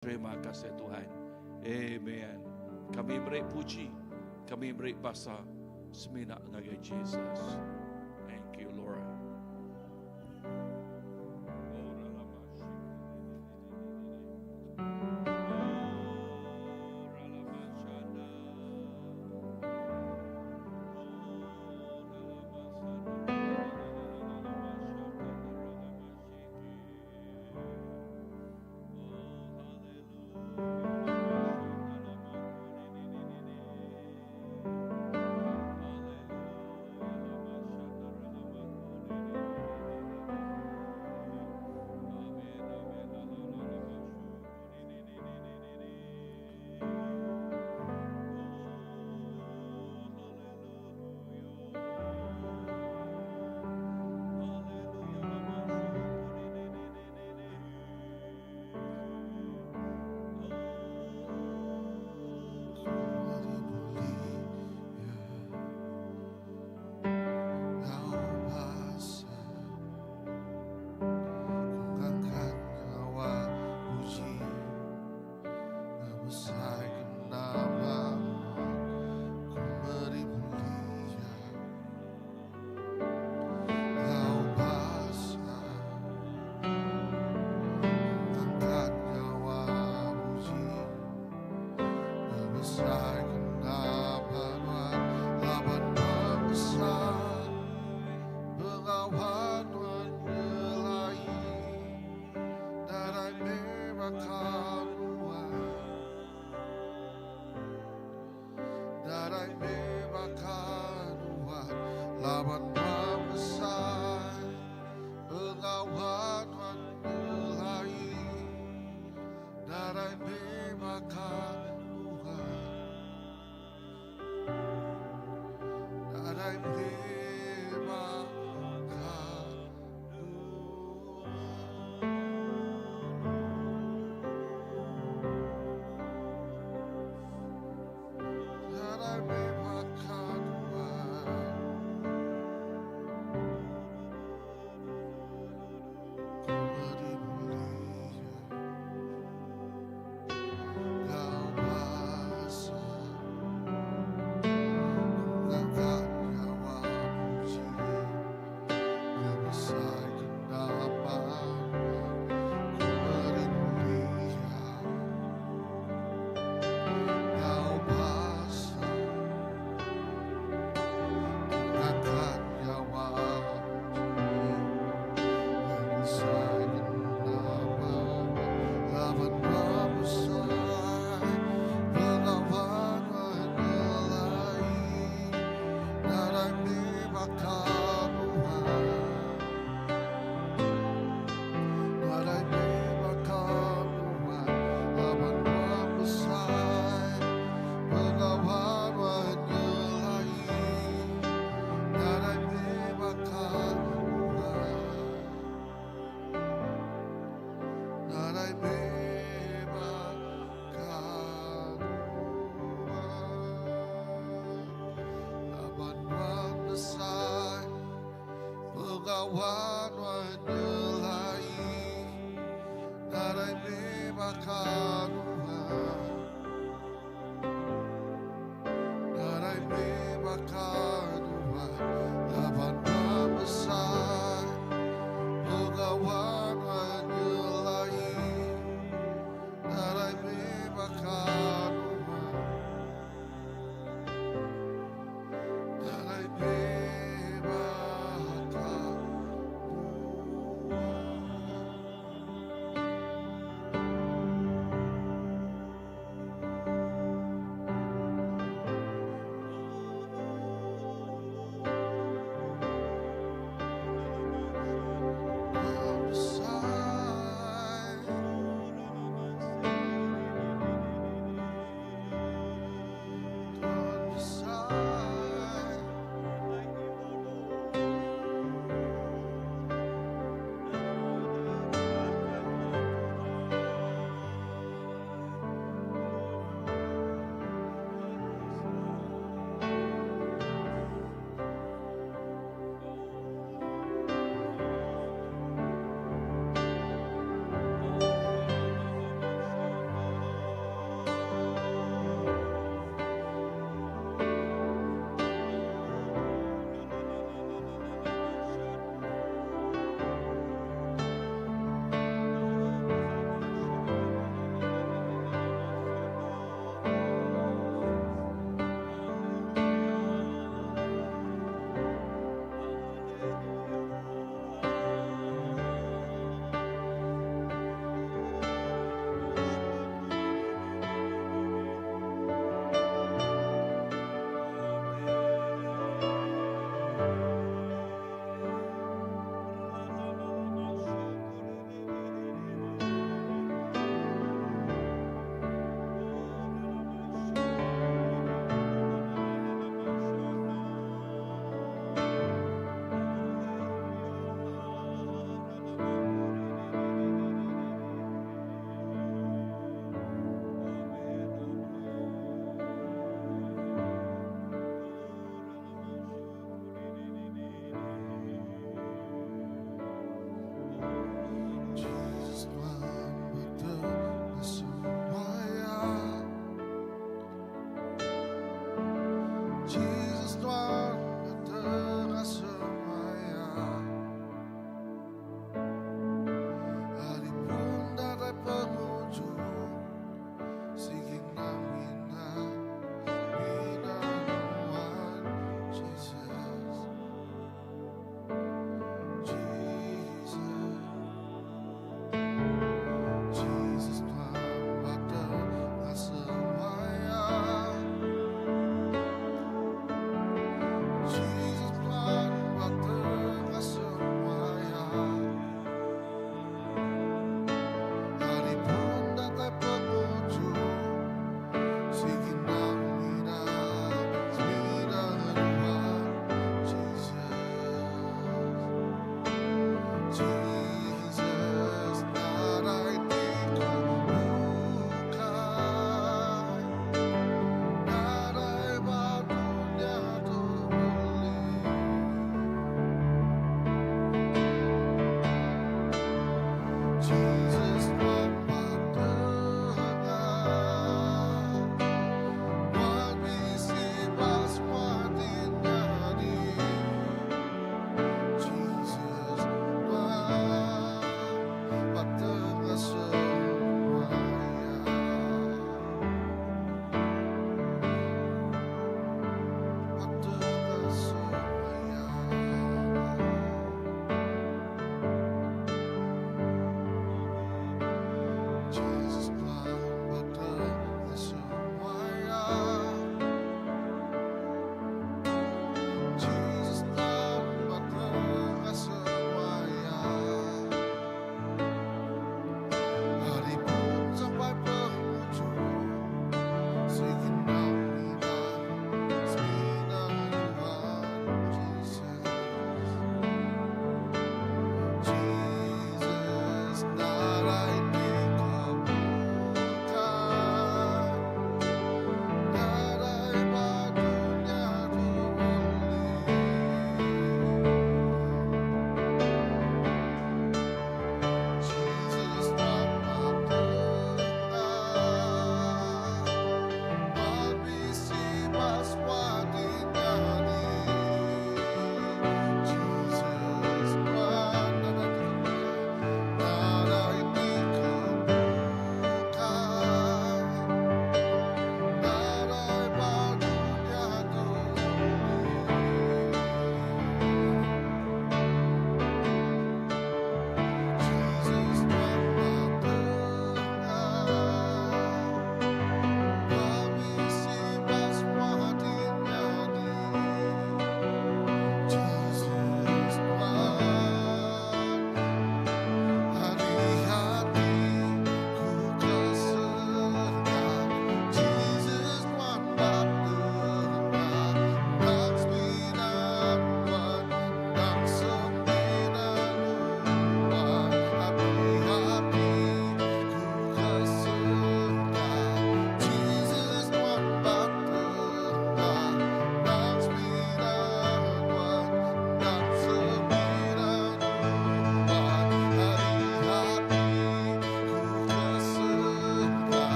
Terima kasih Tuhan. Amen. Kami meri puji, kami meri basa semina ngagai Jesus. Thank you Lord.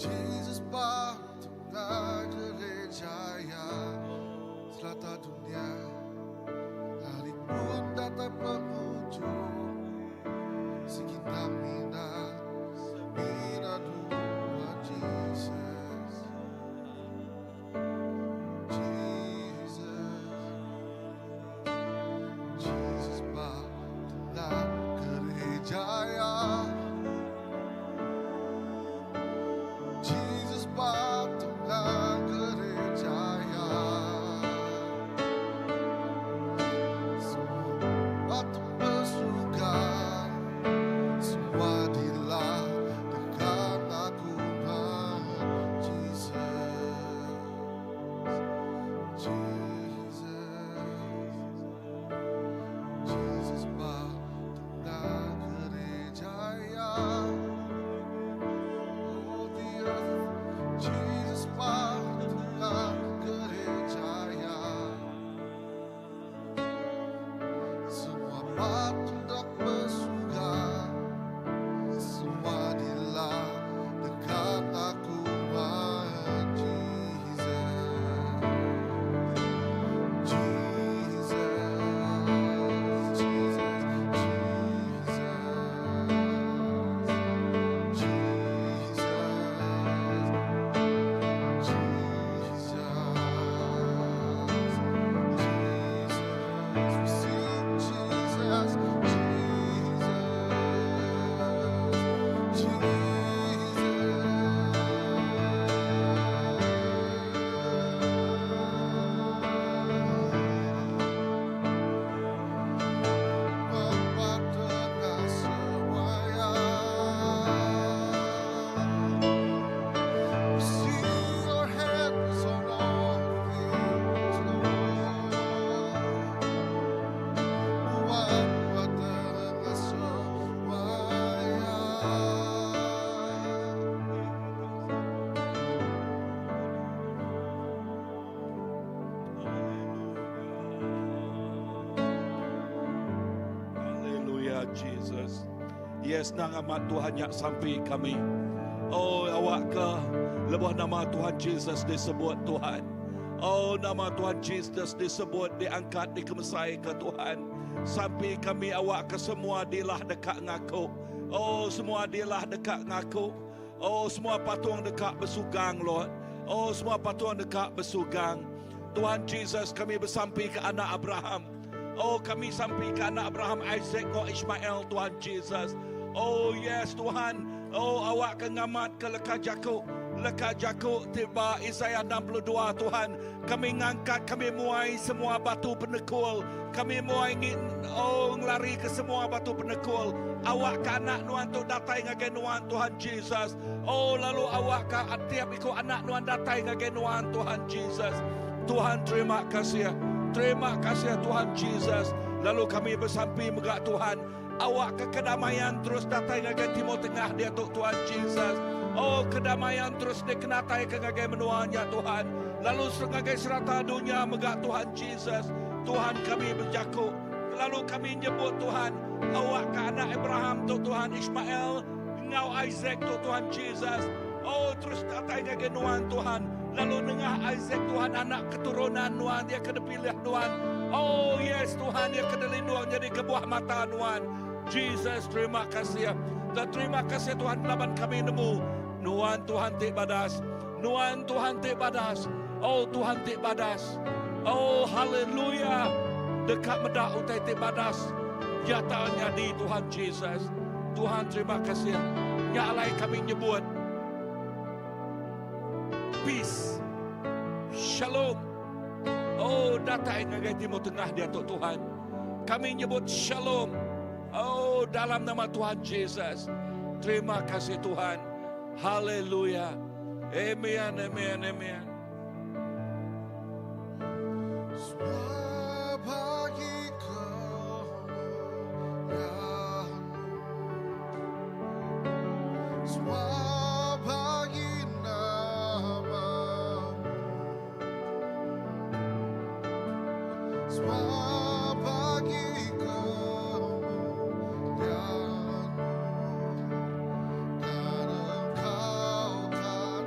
Jesus ba tengah gereja ya serata dunia hari pun datai pengujung sigi enda mina mina nuan Jesus Jesus Jesus ba tengah gereja ya Jesus ba tengah gereja ya Semua batu bersuka Semua dilah dekat aku Jesus Jesus Jesus ba tengah gereja ya Oh the earth Jesus ba tengah gereja ya Semua batu dak bersuka Semua dilah dekat aku Jesus Jesus Jesus Jesus Jesus Jesus Jesus we sing Jesus Jesus Jesus Bapa tengah semuanya We see your hands on all things, Lord. Nuan ba tengah semuanya. Hallelujah Jesus. Yes nang amat Tuhan nya sampi kami. Oh awak ke lebuh nama Tuhan Jesus disebut Tuhan. Oh nama Tuhan Jesus disebut diangkat dikemesai ke Tuhan. Sampi kami awak ke semua dilah deka ngaku. Oh semua dilah deka ngaku. Oh semua patung deka besugang Lord. Oh semua patung deka besugang. Tuhan Jesus kami besampi ke anak Abraham. Oh kami sampi ke anak Abraham, Isaac enggau Ishmael Tuhan Jesus. Oh yes Tuhan. Oh awak ke ngamat ke leka jaku leka jaku ti ba Isaiah 62 Tuhan. Kami ngangkat kami muai semua batu penekul. Kami muai ngi oh ngelari ke semua batu penekul. Awak ke anak nuan tu datai ngagai nuan Tuhan Jesus. Oh lalu awak ka tiap iku anak nuan datai ngagai nuan Tuhan Jesus. Tuhan terima kasih. Terima kasih Tuhan Jesus. Lalu kami besampi mega Tuhan. Awak ke kedamaian terus datai ngagai Timur Tengah diatu Tuhan Jesus. Oh kedamaian terus dikenatai ke ngagai menua nya Tuhan. Lalu ngagai serata dunya mega Tuhan Jesus. Tuhan kami bejaku. Lalu kami nyebut Tuhan. Awak ke anak Abraham tu Tuhan Ishmael enggau Isaac tu Tuhan Jesus. Oh terus datai ngagai nuan Tuhan. Lalu nengah Isaac Tuhan anak keturunan nuan dia ke dipilih nuan. Oh yes Tuhan dia ke dilindung nyadi ke buah mata nuan. Jesus terima kasih. Dan terima kasih Tuhan laban kami nemu nuan Tuhan ti badas. Nuan Tuhan ti badas. Oh Tuhan ti badas. Oh haleluya. Deka meda utai ti badas nyata nyadi Tuhan Jesus. Tuhan terima kasih. Nya alai kami nyebut peace. Shalom. Oh datai ngagai Timur Tengah diatu Tuhan. Kami nyebut shalom. Oh dalam nama Tuhan Jesus. Terima kasih Tuhan. Haleluya. Amen, amen, amen. Semua bagi kemuliaan-Mu, semua bagi namamu, semua bagi kemuliaan-Mu, dan Engkau kan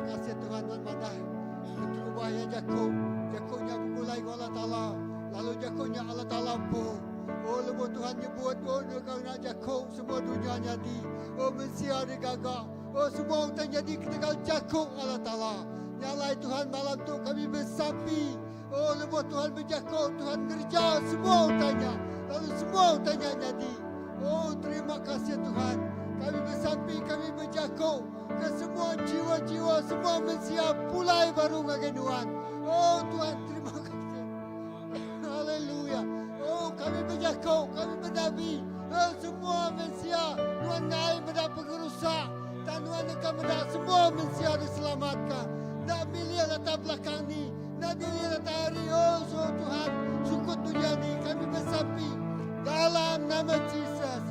kasih Tuhan nuan madah keterubah iya jaku, jaku nya begulai enggau Allah Taala, lalu jaku nya Allah Taala empu. Oh lebuh Tuhan nyebut, oh deka ngena jaku semua dunya nyadi, oh mensia digaga, oh semua utai nyadi ketegal jaku Allah Taala. Nya alai Tuhan malam tu kami besampi, oh lebuh Tuhan bejaku, Tuhan ngereja semua utai nya, lalu semua utai nya nyadi. Oh terima kasih Tuhan. Kami besampi, kami bejaku ke semua jiwa-jiwa, semua mensia pulai baru ngagai Nuan. Oh Tuhan, terima kasih. Haleluya. Oh kami bejaku, kami benabi. Oh, semua mensia Nuan ngai meda pengerusak. Tang Nuan deka meda semua mensia diselamatka. Enda milih latar belakang ni, enda milih latar hari. Oh, so Tuhan, sukut dunya ni kami besampi dalam nama Jesus.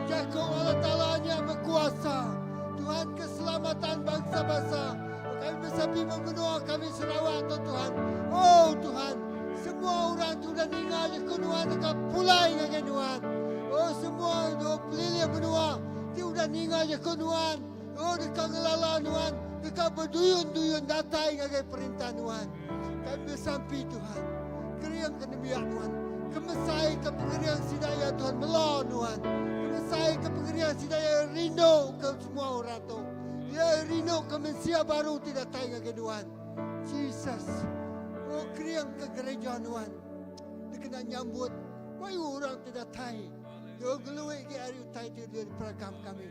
Jaku Allah Taala nya bekuasa. Tuhan keselamatan bangsa-bangsa. Oh, kami besampi menua kami Sarawak tu Tuhan. Oh Tuhan, semua orang tu udah ninga jaku Nuan deka pulai ngagai Nuan. Oh semua oh, pelilih menua ti udah ninga jaku Nuan, oh deka ngelala Nuan, deka beduyun-duyun datai ngagai perintah Nuan. Kami besampi Tuhan, kering ke nembiak Nuan, kemesai ke pengering sida iya Tuhan mela Nuan, kemesai ke pengering sida iya rindu ke semua orang tu. Iya rindu ke mensia baru ti datai ngagai Nuan. Jesus, oh kering ke gereja Nuan dikena nyambut mayuh orang ti datai. Dua ngeluik gi ari utai ti ulih diperagam kami.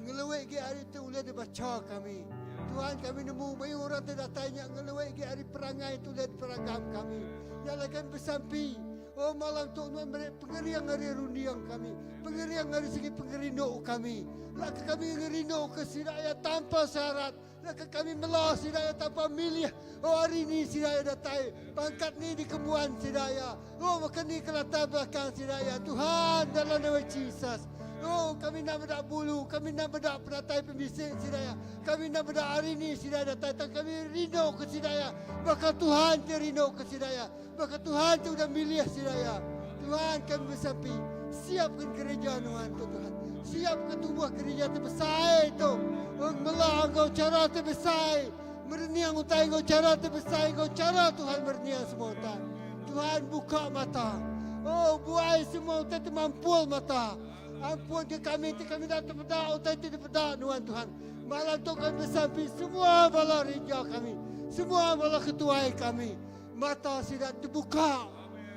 Ngeluik gi ari ti ulih dibacha kami. Tuhan kami nemu mayuh orang ti datai nya ngeluik gi ari perangai ti ulih diperagam kami. Nya alai kami besampi, oh malam tu nuan meri pengering ari runding kami, pengering ari segi pengerindu kami. Lak kami ngerindu ke sida iya tanpa syarat. Leka kami mela sida iya tanpa milih. Oh hari ni sida iya datai. Pangkat ni dikembuan sida iya. Oh baka ni ke latar belakang sida iya. Tuhan dalam nama Jesus. Oh kami enda meda bulu, kami enda meda penatai pemisi sida iya. Kami enda meda hari ni sida iya datai tang kami rindu ke sida iya. Baka Tuhan ti rindu ke sida iya. Baka Tuhan ti udah milih sida iya. Tuhan kami besampi, siapkan gereja nuan tu Tuhan. Siapkan tubuh gereja ti besai tu. Mela enggau cara ti besai. Merening utai enggau cara ti besai enggau cara Tuhan merening semua utai. Tuhan buka mata. Oh buai semua utai ti mampul mata. Ampun ke kami ti kami enda tepeda utai ti dipeda nuan Tuhan. Malam tu kami besampi semua bala reja kami. Semua bala ketuai kami. Mata sida tebuka.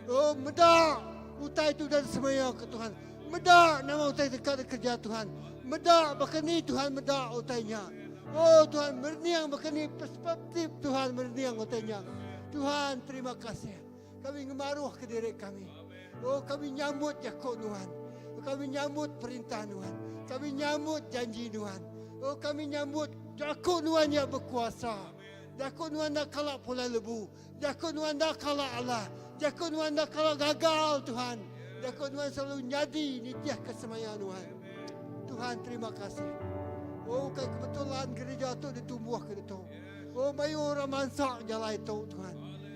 Oh, meda utai tu udah disemaya ke Tuhan. Meda nama utai deka dikereja Tuhan. Meda baka ni Tuhan meda utai nya. Oh Tuhan, merening baka ni perspektif Tuhan merening utai nya. Tuhan, terima kasih. Kami ngemaruh ke diri kami. Oh, kami nyambut jaku Nuan. Oh, kami nyambut perintah Nuan. Kami nyambut janji Nuan. Oh, kami nyambut jaku Nuan yang berkuasa. Jaku nuan enda kala pulai lebu. Jaku nuan enda kala alah. Jaku nuan enda kala gagal, Tuhan. Jaku nuan selalu nyadi nitihka semaya nuan. Tuhan, terima kasih. Oh, ukai kebetulan gereja tu ditumbuhka ditu. Oh, mayuh orang mansa jalai tu, Tuhan.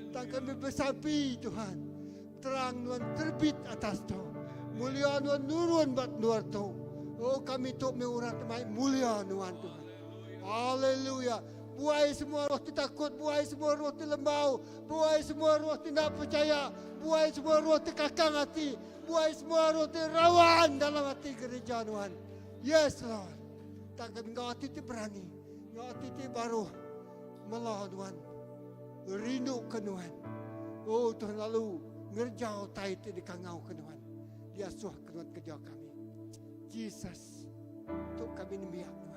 Tang kami besampi, Tuhan. Terang nuan terbit atas tu. Mulia nuan nurun ba endur tu. Oh, kami tu meh orang ti mai mulia nuan, Tuhan. Haleluya. Buai semua roh ti takut, buai semua roh ti lembau, buai semua roh ti enda pechaya, buai semua roh ti kakang ati, buai semua roh ti rawan dalam ati gereja nuan. Yes, Lord. Tang kami enggau ati ti berani, enggau ati ti baruh mela nuan, rindu ke nuan. Oh Tuhan lalu ngereja utai ti dikangau ke nuan, diasuh ke nuan kereja kami. Jesus, tu kami nembiak nuan.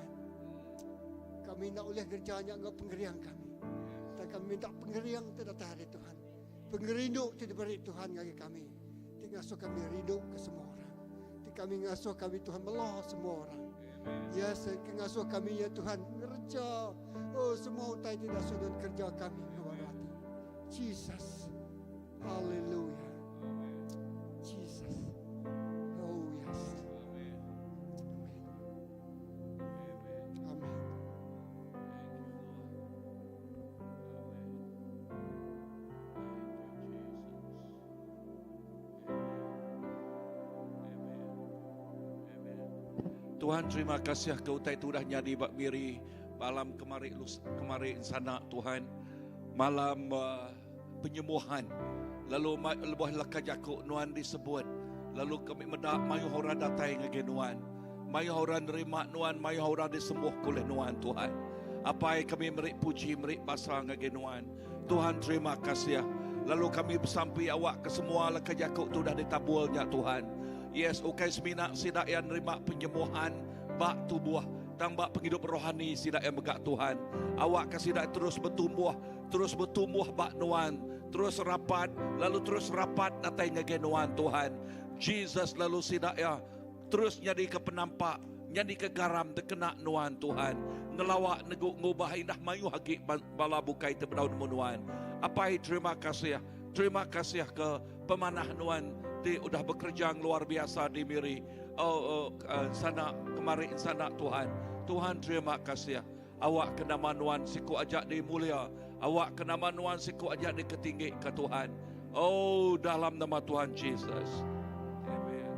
Kami enda ulih ngereja nya enggau pengering kami. Tang kami minta pengering ti datai ari Tuhan. Pengerindu ti diberi Tuhan ngagai kami. Ti ngasuh kami rindu ke semua orang. Ti kami ngasuh kami Tuhan mela semua orang. Ya, ke ngasuh kami ya Tuhan ngereja oh semua utai ti dasuh Tuhan kerja kami enggau baruh ati. Jesus. Hallelujah. Jesus. Oh yes. Amen. Amen. Tuhan terima kasih ke utai tu udah nyadi ba Miri. Malam kemari lus kemari ensana Tuhan malam uh, penyembuhan lalu lebuh leka jaku nuan disebut lalu kami meda mayuh orang datai ngagai nuan mayuh orang nerima nuan mayuh orang disembuh oleh nuan Tuhan. Apai kami meri puji meri basa ngagai nuan. Tuhan terima kasih. Lalu kami besampi awak ke semua leka jaku tu dah ditabulnya Tuhan. Yes, ukai semina sida yang nerima penyembuhan bak tubuh tang bak penghidup rohani sida yang megak Tuhan. Awak ke sida terus bertumbuh, terus bertumbuh bak nuan, terus rapat, lalu terus rapat datai ngagai nuan Tuhan. Jesus lalu sida ya terus nyadi ke penampak, nyadi ke garam terkena nuan Tuhan. Ngelawak neguk ngubah indah mayu hagi bala bukai terbedau nemu nuan. Apai terima kasih, terima kasih ke pemanah nuan ti udah bekerja luar biasa di Miri. Oh, oh uh, sana kemarin sana Tuhan. Tuhan terima kasih. Awak ke nama nuan siku ajak di mulia. Awak ke nama nuan siku ajak di ketinggi ke Tuhan. Oh dalam nama Tuhan Jesus. Amen.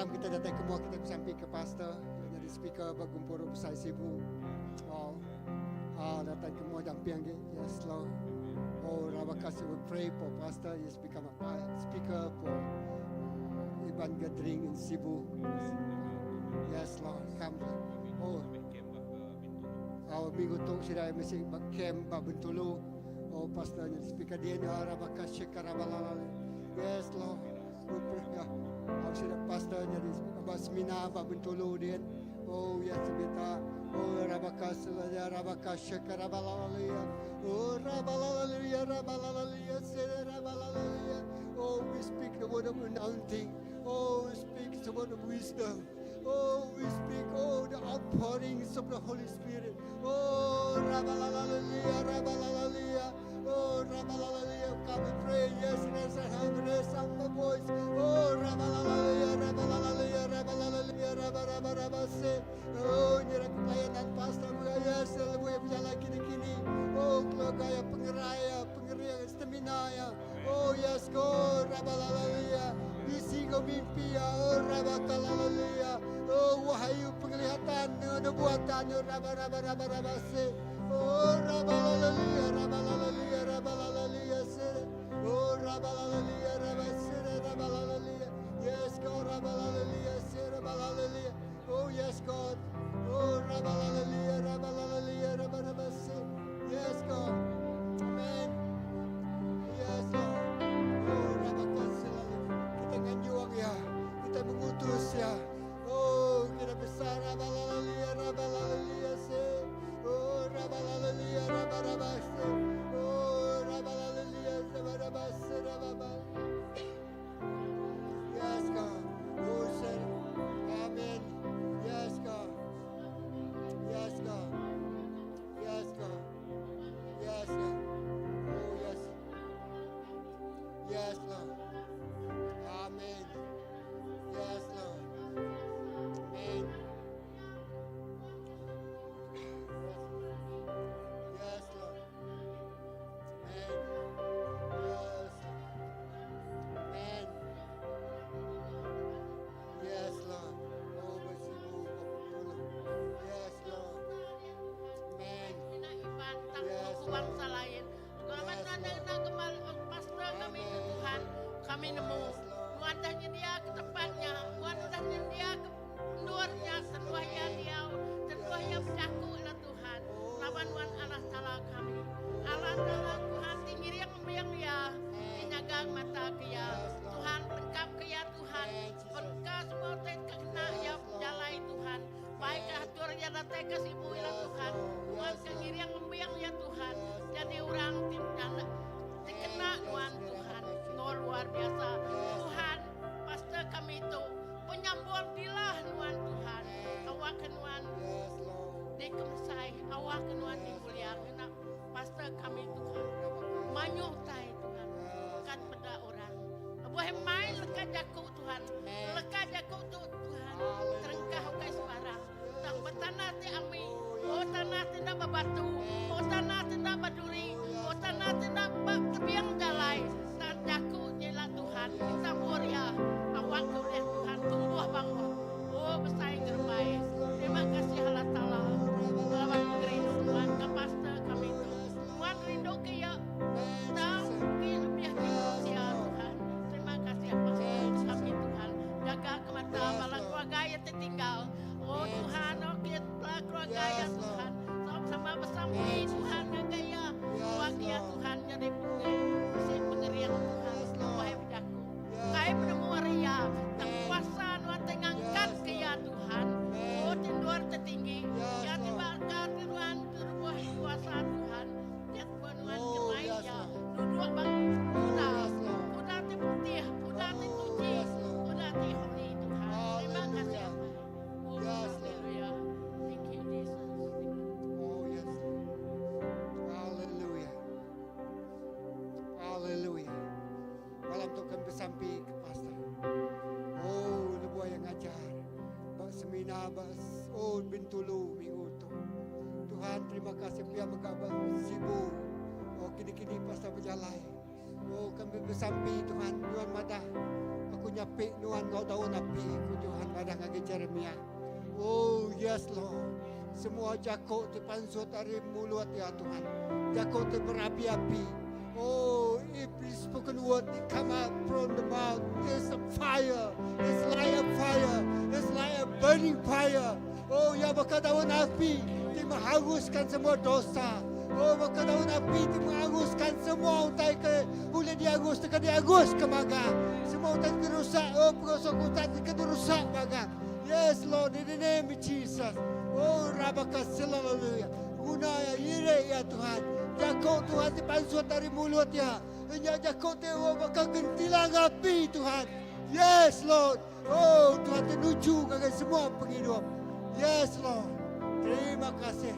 Aram kita datai ke mua kita besampi ke pastor iya nyadi speaker ba gempuru besai Sibu. Oh. Ah datai ke mua damping agi. Yes Lord. Oh Rabakasi we pray for pastor he has become a speaker for Iban gathering in Sibu. Yes Lord. Come. Oh. Oh minggu tu sida mesti ba camp ba Bintulu. Oh pastor nyadi speaker dia ni Rabakasi Karabalala. Yes Lord. Ya. Oh, sida pastor jadi ba seminar ba Bintulu din. Oh ya sebita. Oh rabaka selaya rabaka shakarabalalalia. Oh rabalalalia rabalalalia rabalalalia. Oh we speak the word of anointing. Oh we speak the word of wisdom. Oh we speak oh the outpourings of the Holy Spirit. Oh rabalalalia rabalalalia. Oh, Rabalalalia, come and pray. Yes, raise our hand, raise up the voice. Oh, Rabalalalia, Rabalalalia, Rabalalalia, Rabarabarabase. Oh, nyera pelayanan pastor yes, lebuh berjalan kini-kini. Oh, keluarga ya pengeraya, pengeria, stamina ya. Oh, yes, go, Rabalalalia. Visi go mimpi ya, oh, Rabakalalalia. Oh, wahyu penglihatan, nubuatan, Rabarabarabarabase. Oh, rabalalalia, rabalalalia, rabalalalia, sere. Oh, rabalalalia, rabasere, rabalalalia. Yes, God, rabalalalia, sere, rabalalalia. Oh, yes, God. Oh, rabalalalia, rabalalalia, rabarabase. Yes, God. Amen. Yes, Lord. Oh, rabakasela. Kita nganjuang ya. Kita mengutus ya. Oh, kita besar rabalalalia, rabalalalia, se. Oh, rabalalalia, rabarabase. Oh, rabalalalia, rabarabase, rababa. Yes, God. Oh, sir. Amen. Yes, God. Yes, God. Yes, God. Yes, God. Oh, yes. Yes, Lord. Amen. Yes, Lord. Amen. Yes, Lord. Amen. Yes. Amen. Yes, Lord. Oh, bersibu, Yes, Lord. Amen. Yes, bangsa lain. Pastor kami Tuhan, kami nemu. Nuan dah nyedia ke tempatnya, Nuan udah nyedia ke luarnya, senuah ya dia, senuah ya berjaku lah Tuhan. Lawan Nuan Allah Ta'ala kami. Allah Ta'ala Tuhan tinggi yang membiang ya, dinyagang mata ke ya. Tuhan lengkap ke ya Tuhan. Perka semua te kena ya jalai Tuhan. Baik atur ya datai ke sibu ya Tuhan. Tuhan kengiri yang membiang ya Tuhan. Jadi orang tim dikena Tuhan Tuhan. No luar biasa. Tuhan, pastor kami itu penyambung dilah Tuhan Tuhan. Awak kenuan di kemesai, awak kenuan di mulia kena pastor kami Tuhan. Manyuh tai Tuhan. Kan pada orang. Buah main lekat jaku Tuhan. Lekat jaku tu Tuhan. Terengkah ukai sebarang. Tak bertanah ti ami. Oh tanah tidak berbatu. Oh tanah tidak berduri. Oh tanah tidak terbiang jalai. Tak jaku nyela Tuhan. Kita muria. Awak kau lihat Tuhan tumbuh bangun. Oh besar gerbai. Terima kasih Allah Ta'ala. Selamat mengerindu Tuhan ke pastor kami itu. Tuhan rindu ke ya. Tak lebih manusia Tuhan. Terima kasih pastor kami Tuhan. Jaga ke mata bala keluarga yang tertinggal. Oh Tuhan, oh kita keluarga ya Tuhan. Sama-sama bersama Tuhan jaga ya. Wah ya Tuhan jadi pengerian Tuhan. Wahai berjaku. Kai penemu ria. Tak kuasa nuan tengangkat ke ya Tuhan. Oh tinduar tertinggi. Ya tiba Tuhan terbuah kuasa Tuhan. Ya Tuhan kemai ya. Duduk bang kuda. Kuda ti putih, kuda ti suci, kuda ti holy Tuhan. Terima kasih. Oh, hallelujah. Thank you Jesus. Oh yes. Hallelujah. Hallelujah. Malam tu kami bersampi ke pastor. Oh, lebuh yang ngajar. Bak seminar, bak oh Bintulu minggu tu. Tuhan terima kasih pihak berkabar sibuk. Oh kini-kini pastor berjalan. Oh kami bersampi Tuhan, Tuhan madah. Aku nyapi nuan enggau daun api, ku Tuhan madah ngagai Jeremiah. Oh, yes, Lord. Semua jaku ti pansut ari mulut iya, Tuhan. Jaku ti berapi-api. Oh, every spoken word that come out from the mouth is a fire. It's like a fire. It's like a burning fire. Oh, ya baka daun api ti menghanguskan semua dosa. Oh, baka daun api ti menghanguskan semua utai ke boleh diangus, ke diangus ke maga. Semua utai ke rusak, oh, pengosong utai ke rusak maga. Yes, Lord, in the name of Jesus. Oh, Rabaka hallelujah. Guna ya ire ya Tuhan. Jakuk Tuhan ti pansut dari mulut ya. Nya jakuk ti oh, baka gentilang api Tuhan. Yes, Lord. Oh, Tuhan menuju ke semua penghidup. Yes, Lord. Terima kasih.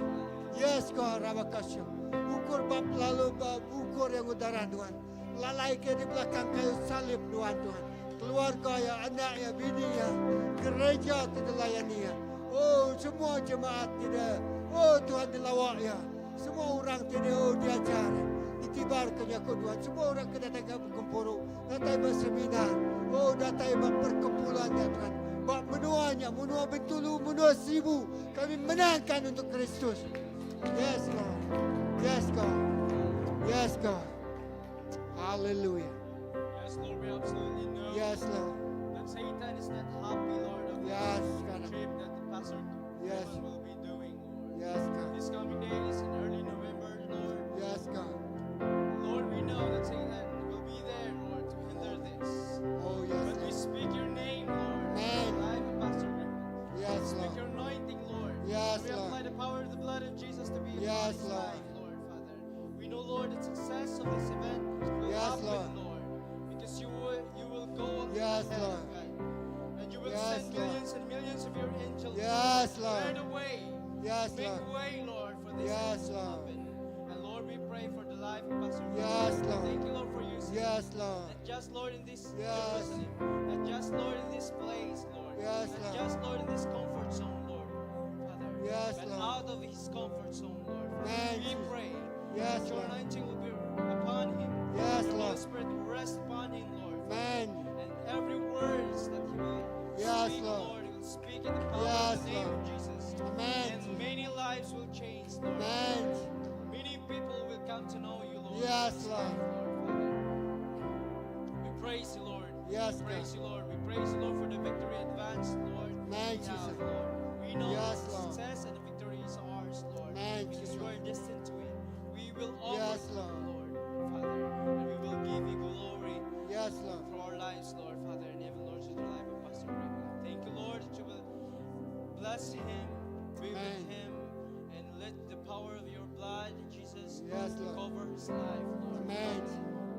Yes, God, Rabakasya. Ukur bab lalu bab ukur yang udara Tuhan. Lalai ke di belakang kayu salib Tuhan Tuhan. Keluarga ya, anak ya, bini ya, gereja tidak layani ya. Oh, semua jemaat tidak. Oh, Tuhan dilawak ya. Semua orang tidak oh diajar. Ditibar ke nyaku Tuhan. Semua orang ke datang ke berkumpul, datang berseminar. Oh, datang berperkumpulan ya Tuhan. Bak menuanya, menua Bintulu, menua Sibu. Kami menangkan untuk Kristus. Yes, Lord. Yes, God. Yes, God. Hallelujah. Yes, Lord, we absolutely know Yes, Lord. that Satan is not happy, Lord, of Yes, this God. trip that the Pastor Yes. Raymond will be doing, Lord. Yes, God. This coming days in early November, Lord. Yes, God. Lord, we know that Satan will be there, Lord, to hinder this. Oh, yes, But we Lord. speak your name, Lord, Amen. in the life of Pastor Raymond. Yes, Speak Lord. your anointing, Lord. Yes, we Lord. apply the power of the blood of Jesus to be upon Yes, his Lord. life, Lord, Father. We know, Lord, the success of this event will Yes, happen, Lord. Lord, because you will go Yes, ahead, Lord. God, and you will Yes, send Lord. millions and millions of your angels. Yes, Lord. Lord. Clear the way. Yes, Make Lord. way, Lord, for this Yes, event to Lord. happen. And Lord, we pray for the life of Pastor Yes, Raymond. Lord. Thank you, Lord, for using Yes, Lord. Not just, Lord, in this Yes. Jerusalem, not just, Lord, in this place, Lord. Yes, not Lord. just, Lord, in this comfort zone, Lord, Father. Yes, but Lord. out of his comfort zone, Lord. Father. Amen. We pray Yes, that your Lord. anointing will be upon him. Yes, Your Holy Lord. Spirit will rest upon him, Lord. Amen. And every words that he will Yes, speak, Lord. Lord, he will speak in the power Yes, of the name Lord. of Jesus. Amen. And many lives will change, Lord. Amen. Many people will come to know you, Lord. Yes, in this Lord. life, Lord, Father. We praise you, Lord. Yes, We praise God. you, Lord. We praise you, Lord, for the victory advanced, Lord. Amen, we have, Jesus. Lord. We know Yes, that Lord. success and the victory is ours, Lord. Amen, because Jesus. we are destined to it. We will Yes, overcome, Lord. Lord, Father. And we will give you glory Yes, Lord. through our lives, Lord, Father, and even, Lord, through the life of Pastor Raymond. Thank you, Lord, that you will bless him, be Amen. with him, and let the power of your blood, Jesus, Yes, to Lord. cover his life, Lord. Amen.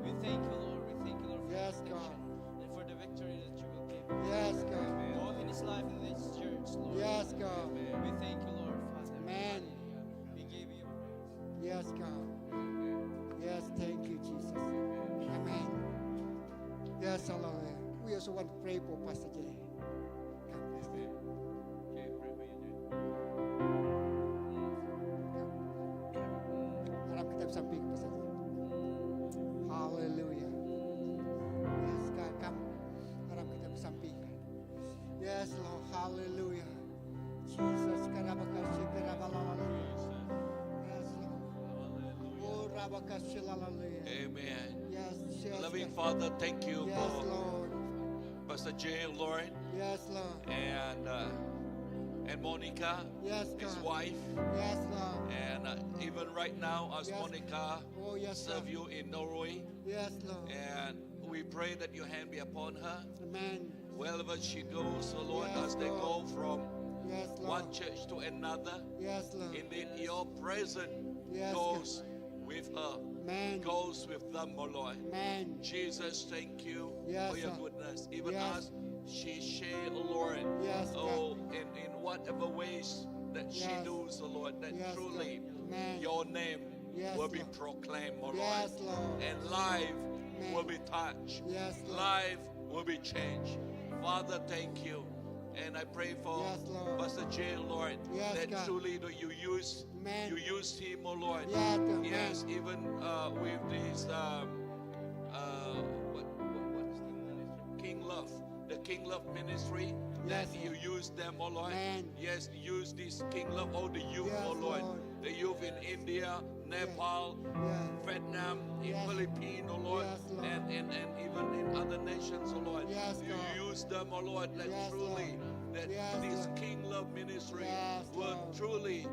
We thank you, Lord. We thank you, Lord, for Yes, your God. protection and for the victory that you will give, Yes, God. both in his life and this church, Lord. Yes, God. We thank you, Lord, Father. Amen. Hallelujah. We give you praise. Yes, God. Yes, thank you, Jesus. Amen. Yes, hallelujah. We also want to pray for Pastor Jay. Come, Pastor. Okay, pray for you, Jay. Harap kita samping Pastor Jay. Hallelujah. Yes, God, come. Harap kita bersamping. Yes, Lord. Hallelujah. Jesus, karabakasi, karabalalala. Yes, Lord. Oh, rabakasi, hallelujah. Amen. Yes, yes. Loving God. Father, thank you Yes, for Lord. Pastor Jay, Lord, Yes, Lord. and Monica, Yes, his God. wife, Yes, Lord. and even right now as Yes. Monica Oh, yes, serve Lord. you in Norway, Yes, Lord. and we pray that your hand be upon her Amen. wherever she goes, oh Lord, Yes, as they Lord. go from Yes, Lord. one church to another. Yes, Lord. Indeed, your presence Yes, goes with her, Amen. goes with them, oh Lord. Amen. Jesus, thank you Yes, for your Lord. goodness. Even Yes. as she share, oh Lord, Yes, God. oh, in whatever ways that she Yes. does, oh Lord, that Yes, truly God. Amen. your name Yes, will be Lord. proclaimed, oh Lord. Yes, Lord. And life Amen. will be touched. Yes, Lord. Life will be changed. Father, thank you. And I pray for Yes, Lord. Pastor Jay, Lord, Yes, that God. truly that you use Amen. you use him, oh Lord. Yeah, Amen. Yes, even with this what is the ministry? King Love. the King Love Ministry Yes, that you use them, oh Lord. Amen. Yes, use this King Love, all the youth, Yes, oh Lord. Lord. The youth in India, Nepal, Yes. Vietnam, in Yes. Philippines, oh Lord, Yes, Lord. and, and, and even in other nations, oh Lord. Yes, you God. use them, oh Lord, that Yes, truly, Lord. that Yes, this Lord. King Love Ministry Yes, will Lord. truly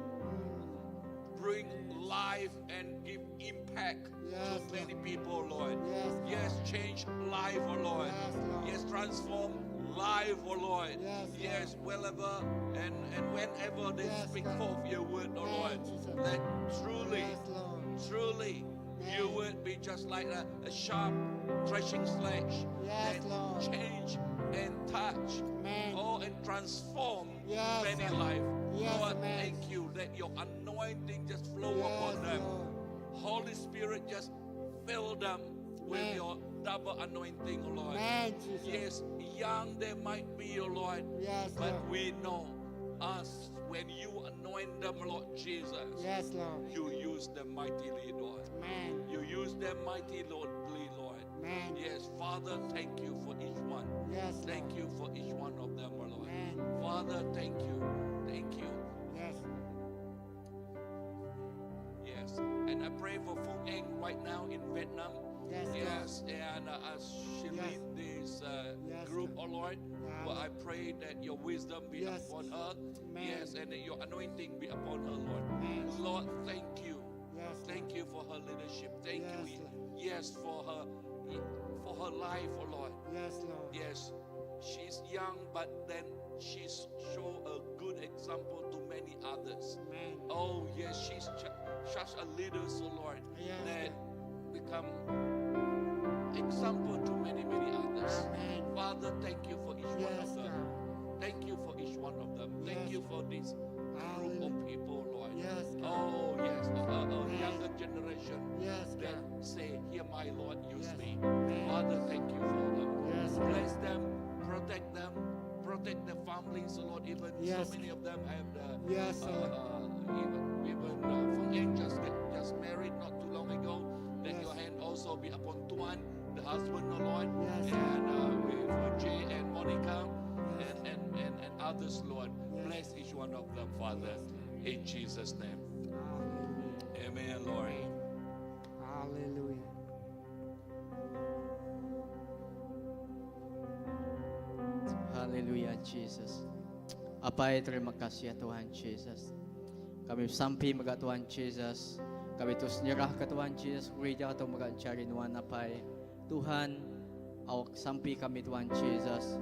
bring life and give impact Yes, to many people, Lord. Yes, God. Yes, change life, oh Lord. Yes, Lord. Yes, transform life, oh Lord. Yes, Yes, wherever and, and whenever they Yes, speak God. forth your word, oh Amen, Lord. Jesus. Let truly, Yes, Lord. truly, you Amen. would be just like a, a sharp threshing slash Yes, that Lord. change and touch Amen. oh, and transform Yes, many Lord. life. Yes, Lord, amen. thank you that your anointing just flow Yes, upon them. Lord. Holy Spirit, just fill them with Amen. your double anointing, oh Lord. Amen, Jesus. Yes, young they might be, oh Lord, Yes, but Lord. we know us when you anoint them, Lord Jesus, Yes, Lord. you use them mightily, Lord. Amen. You use them mightily, Lord. Lord. Amen. Yes, Father, thank you for each one. Yes, Lord. Thank you for each one of them, oh Lord. Amen. Father, thank you. Thank you. Yes. Yes. And I pray for Fung Eng right now in Vietnam. Yes, God. Yes, and uh, as she Yes. lead this uh, Yes, group, God. oh Lord, Yeah. well, I pray that your wisdom be Yes. upon her. Amen. Yes, and that your anointing be upon her, Lord. Amen. Lord, thank you. Yes, Lord. Thank you for her leadership. Thank Yes, you. Lord. Yes, for her for her life, oh Lord. Yes, Lord. Yes, she's young, but then she's show a good example to many others. Amen. Oh yes, she's such a leader, so Lord, Yes, that become example to many, many others. Amen. Father, thank you for each one Yes, of them. God. Thank you for each one of them. Thank Yes. you for this group of Hallelujah. people, Lord. Yes, God. Oh yes, a, a, a Amen. younger generation Yes, that God. say, Here my Lord, use Yes. me. Amen. Father, thank you for them. Yes, God. Bless them, protect them, protect the families, oh Lord. Even Yes. so many of them have the Yes, uh, Lord. uh, even even uh, Feng Eng just get, just married not too long ago. Let Yes. your hand also be upon Tuan, the husband, oh Lord, Yes. and uh, with uh, Jay and Monica Yes. and, and, and, and others, Lord. Yes. Bless each one of them, Father, Yes, in Jesus' name. Hallelujah. Amen, Lord. Hallelujah. Hallelujah, Jesus. Apai, terima kasih ya Tuhan Jesus. Kami sampi mega Tuhan Jesus. Kami terus nyerah ke Tuhan Jesus. Gereja tu mega cari nuan apai. Tuhan, awak sampi kami Tuhan Jesus.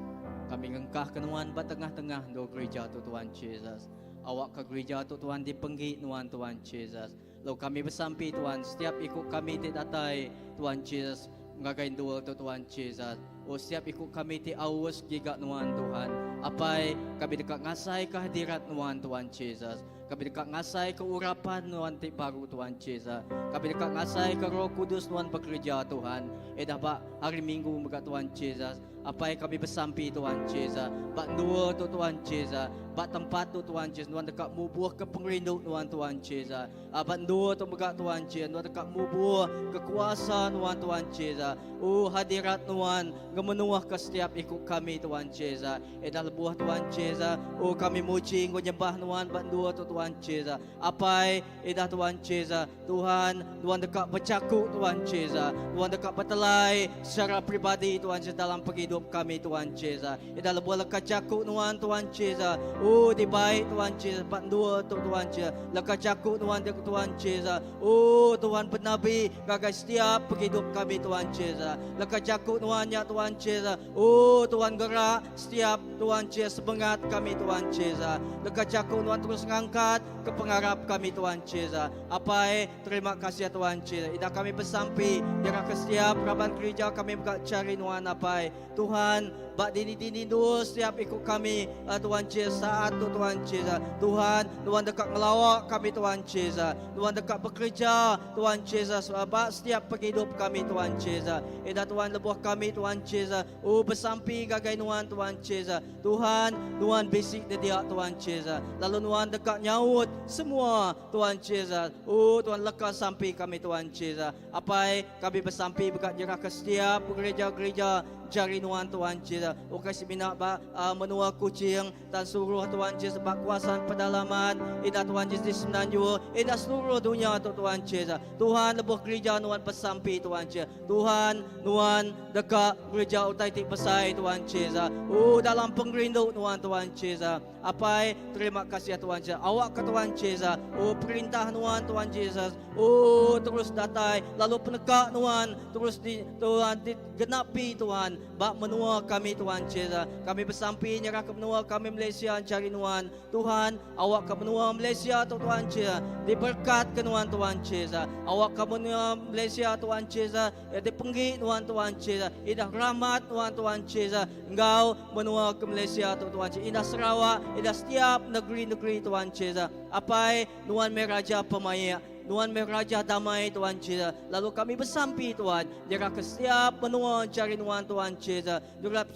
Kami ngengkah ke nuan ba tengah-tengah do gereja tu Tuhan Jesus. Awak ke gereja tu Tuhan dipenggi nuan Tuhan Jesus. Lalu kami bersampi Tuhan, setiap ikut kami ti datai Tuhan Jesus ngagai dua tu Tuhan Jesus. Oh setiap ikut kami ti aus giga nuan Tuhan. Apai kami dekat ngasai kehadirat nuan Tuhan Jesus. Kami dekat ngasai ke urapan nuan ti baru Tuhan Jesus. Kami dekat ngasai ke Roh Kudus nuan bekerja Tuhan. Eh dah bak hari Minggu mega Tuhan Jesus. Apai kami bersampi Tuhan Jesus. Bak dua tu Tuhan Jesus. Bak tempat tu Tuhan Jesus. Nuan dekat mubuah ke pengerindu nuan Tuhan Jesus. Bak dua tu mega Tuhan Jesus. Nuan dekat mubuah ke kuasa nuan Tuhan Jesus. Oh hadirat nuan gemenuah ke setiap ikut kami Tuhan Jesus. Eh dah lebuah Tuhan Jesus. Oh kami muji nggo nyembah nuan bak dua tu Tuhan Jesus. Apai eh dah Tuhan Jesus. Tuhan nuan dekat bercakuk Tuhan Jesus. Nuan dekat bertelai secara pribadi Tuhan Jesus dalam penghidup kami Tuhan Jesus. Eh dah lebuah lekat cakuk nuan Tuhan Jesus. Oh dibaik Tuhan Jesus bak dua tu Tuhan Jesus. Lekat cakuk nuan Tuhan Jesus. Oh Tuhan bernabi gagai setiap penghidup kami Tuhan Jesus. Lekat cakuk nuannya Tuhan Jesus. Oh Tuhan gerak setiap Tuhan Jesus semangat kami Tuhan Jesus. Lekat cakuk nuan terus ngangkat ke pengarap kami Tuhan Jesus. Apai terima kasih ya Tuhan Jesus. Ida kami bersampi jaga ke setiap raban gereja kami buka cari nuan apai. Tuhan bak dini-dini dua setiap ikut kami Tuhan Jesus saat tu Tuhan Jesus. Tuhan Tuhan dekat ngelawak kami Tuhan Jesus. Tuhan dekat bekerja Tuhan Jesus bak setiap penghidup kami Tuhan Jesus. Ida Tuhan lebuh kami Tuhan Jesus. Oh bersampi gagai nuan Tuhan Jesus. Tuhan Tuhan bisik dia Tuhan Jesus. Lalu nuan dekat nyaut semua Tuhan Jesus. Oh Tuhan lekas sampi kami Tuhan Jesus. Apai kami bersampi bekat jerah ke setiap gereja-gereja jari nuan Tuhan Jesus. Ukai semina ba menua Kuching tang seluruh Tuhan Jesus ba kawasan pedalaman indah Tuhan Jesus di Semenanjung indah seluruh dunya tu Tuhan Jesus. Tuhan lebuh gerija nuan besampi Tuhan Jesus. Tuhan nuan deka ngereja utai ti besai Tuhan Jesus. Oh dalam pengerindu nuan Tuhan Jesus. Apai terima kasih Tuhan Jesus. Awak ke Tuhan Jesus. Oh perintah nuan Tuhan Jesus. Oh terus datai lalu peneka nuan terus di Tuhan digenapi Tuhan ba menua kami Tuhan Jesus. Kami besampi nyerah ke menua kami Malaysia cari nuan Tuhan awak ke menua Malaysia tu Tuhan Jesus diberkat ke nuan Tuhan Jesus. Awak ke menua Malaysia Tuhan Jesus ya dipenggi nuan Tuhan Jesus. Idah rahmat nuan Tuhan Jesus enggau menua ke Malaysia tu Tuhan Jesus. Indah Sarawak, indah setiap negeri-negeri Tuhan Jesus. Apai nuan meh raja pemaik, nuan meh raja damai Tuhan Jesus. Lalu kami besampi Tuhan, nyerah ke setiap menua jari nuan Tuhan Jesus. Nyerah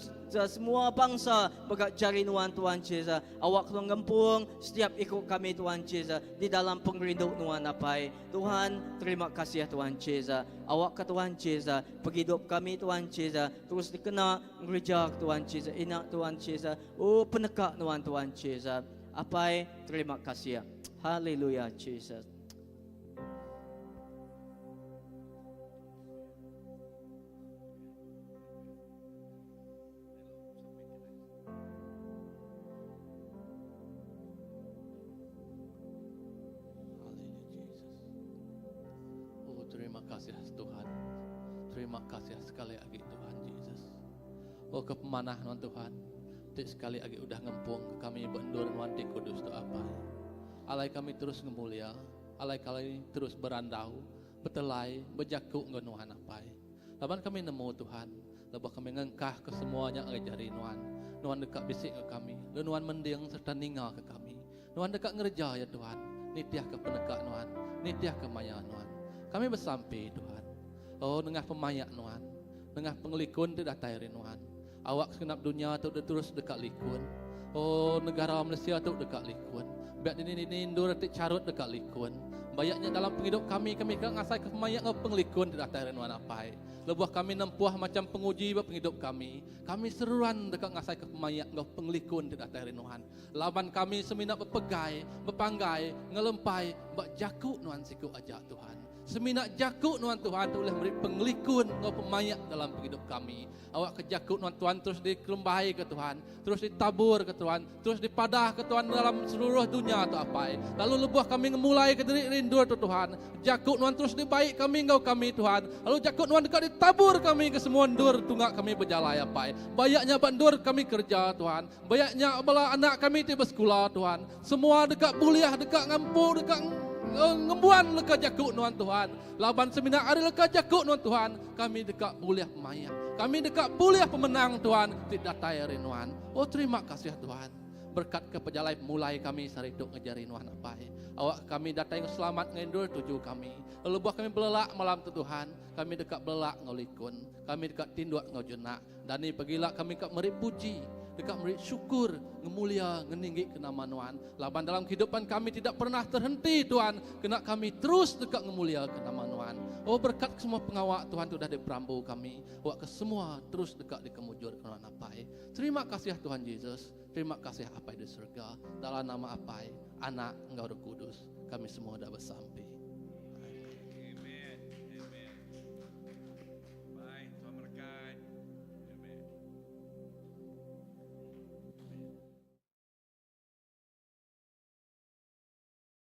semua bangsa begak jari nuan Tuhan Jesus. Awak keluar ngempung setiap ikut kami Tuhan Jesus di dalam pengerindu nuan apai. Tuhan, terima kasih Tuhan Jesus. Awak ke Tuhan Jesus, penghidup kami Tuhan Jesus terus dikena ngereja Tuhan Jesus. Inak Tuhan Jesus. Oh peneka nuan Tuhan Jesus. Apai, terima kasih. Haleluya Jesus. Oh, terima kasih Tuhan. Terima kasih sekali lagi Tuhan Jesus. Oh, kepemanah nuan Tuhan. Tik sekali lagi udah ngempung ke kami bendur nuan di kudus tu apa. Alai kami terus ngemulia, alai kami terus berandau, betelai, berjakuk ngau nuan apai. Laban kami nemu Tuhan, lebuh kami ngengkah ke semuanya ngajari nuan. Nuan dekat bisik ke kami, lalu nuan mending serta ninga ke kami. Nuan dekat ngerja ya Tuhan, nitiah ke penekak nuan, nitiah ke maya nuan. Kami bersampi Tuhan. Oh nengah pemayak nuan, nengah pengelikun tu datai ri nuan. Awak segenap dunia tu terus dekat likun. Oh negara Malaysia tu dekat likun. Biar dini dini indur ti carut dekat likun. Bayaknya dalam penghidup kami, kami ke ngasai ke pemayak ngau pengelikun ti datai ri nuan apai. Lebuh kami nempuh macam penguji ba penghidup kami. Kami seruan dekat ngasai ke pemayak ngau pengelikun ti datai ri nuan. Laban kami semina berpegai, berpanggai, ngelempai, bak jakuk nuan siku aja Tuhan. Semina jakuk nuan Tuhan tu boleh beri pengelikun ngau pemayak dalam penghidup kami. Awak ke jakuk nuan Tuhan terus dikelembai ke Tuhan, terus ditabur ke Tuhan, terus dipadah ke Tuhan dalam seluruh dunia tu apai. Lalu lebuh kami ngemulai ke diri rindu tu Tuhan. Jakuk nuan terus dibaik kami ngau kami Tuhan. Lalu jakuk nuan dekat ditabur kami ke semua ndur tunggak kami berjalai apai. Bayaknya bandur kami kerja Tuhan. Bayaknya bala anak kami ti bersekolah Tuhan. Semua dekat buliah, dekat ngampu, dekat ngembuan leka jakuk nuan Tuhan. Laban semina hari leka jakuk nuan Tuhan, kami dekat buliah pemayak. Kami dekat buliah pemenang Tuhan, ti datai hari nuan. Oh terima kasih Tuhan. Berkat ke pejalai mulai kami sarituk ngejari nuan apai. Awak kami datai selamat ngendur tuju kami. Lalu buah kami belelak malam tu Tuhan, kami dekat belelak ngolikun. Kami dekat tinduk ngau jenak. Dan ni pegila kami kat meri puji, dekat meri syukur, ngemulia, ngeninggi ke nama Nuan. Laban dalam kehidupan kami tidak pernah terhenti Tuhan, kena kami terus dekat ngemulia ke nama Nuan. Oh berkat semua pengawak Tuhan sudah diperambu kami, awak ke semua terus dekat dikemujur ke Nuan apai. Terima kasih Tuhan Yesus, terima kasih apai di surga. Dalam nama apai, anak, engkau Roh Kudus, kami semua dah bersampi.